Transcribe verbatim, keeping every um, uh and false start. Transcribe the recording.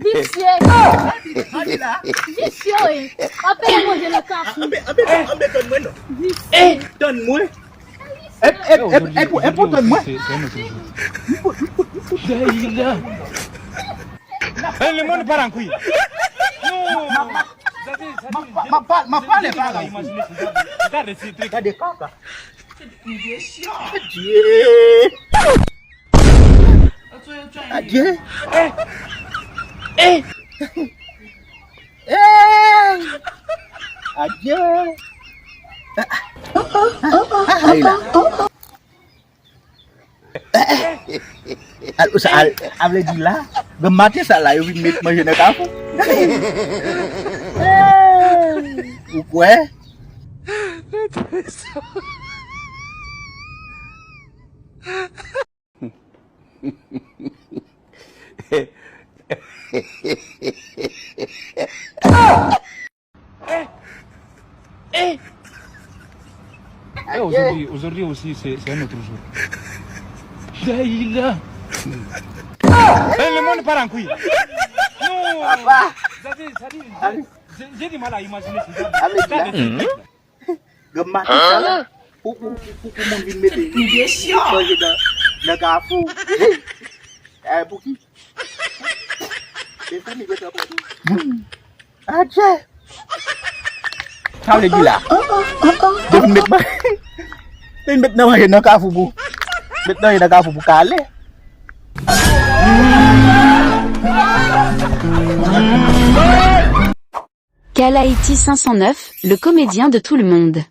Visye. Visye, wi. Anpil manje nan kafou. Anbe, anbe, anbe tann mwen non. Visye. Tann mwen. E, e, e, e, pou, e pou tann mwen. Dayila. E le moun pa nan kwi. Non. Ma, ma, ma, ma pale, pale. Gade kaka. Adye. Adye. Eh. Eh. Adye. Ayila. Al, sa, al, a vle di la, granm maten sa la, yo vin met manje nan kafou. Ou kwè? Eh, eh. Eh, aujourd'hui, aujourd'hui aussi, c'est, c'est un autre jour. Dayila. Eh, le monde part en couille. Non. Papa. Ça dit, ça dit, j'ai, j'ai du mal à imaginer ce genre de... Avec la... Granm maten sa la. Pou, pou, pou, pou moun vin mete manje nan, nan kafou. Eh, pou ki? Se fanmi grantan pou tou. Adye. Sa vle di la. Depi met, depi met nan manje nan kafou pou, met nan manje nan kafou pou kale. Kalaiti cinq cent neuf, le comédien de tout le monde.